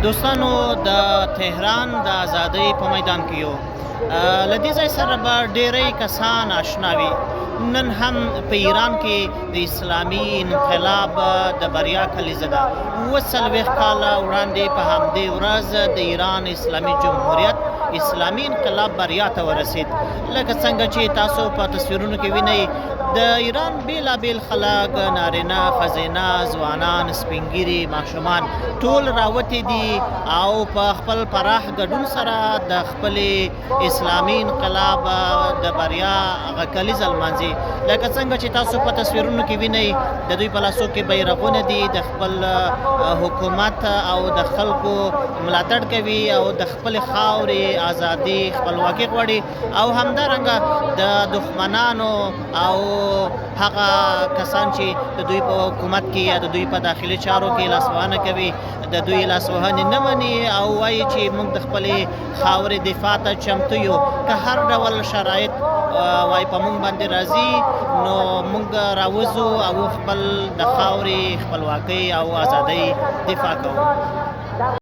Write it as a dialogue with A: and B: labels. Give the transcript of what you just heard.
A: دوستانو، د تهران د ازادۍ په میدان کې یو. له دې ځای سره به ډیری کسان آشنا وي. نن هم په ایران کې د اسلامي انقلاب د بریا کلیزه ده. 47 کاله وړاندې په همدې ورځ د ایران اسلامي جمهوریت اسلامي انقلاب بریا ته ورسید. لکه څنګه چې تاسو په تصویرونو کې وینئ، د ایران بیلابیل خلک، نارینه، ښځینه، ځوانان، سپینږیري، ماشومان ټول راوتي دي او په خپل پراخ ګډون سره د خپلې اسلامي انقلاب د بریا هغه کلیزه لمانځي. لکه څنګه چې تاسو په تصویرونو کې وینئ، د دوی په لاسو کې بیرغونه دي، د خپل حکومت او د خلکو ملاتړ کوي او د خپل خاورې ازادي، خپلواکي غواړي او همدارنګه د دښمنانو او هغه کسان چې د دوی په حکومت کې یا د دوی په داخلي چارو کې لاسوهنه کوي، د دوی لاسوهنې نه مني او وایي چې موږ د خپلې خاورې دفاع ته چمتو یو، که هر ډول شرایط وای په موږ باندې راځي نو موږ راوځو او خپل د خاورې، خپلواکۍ او ازادۍ دفاع کوو.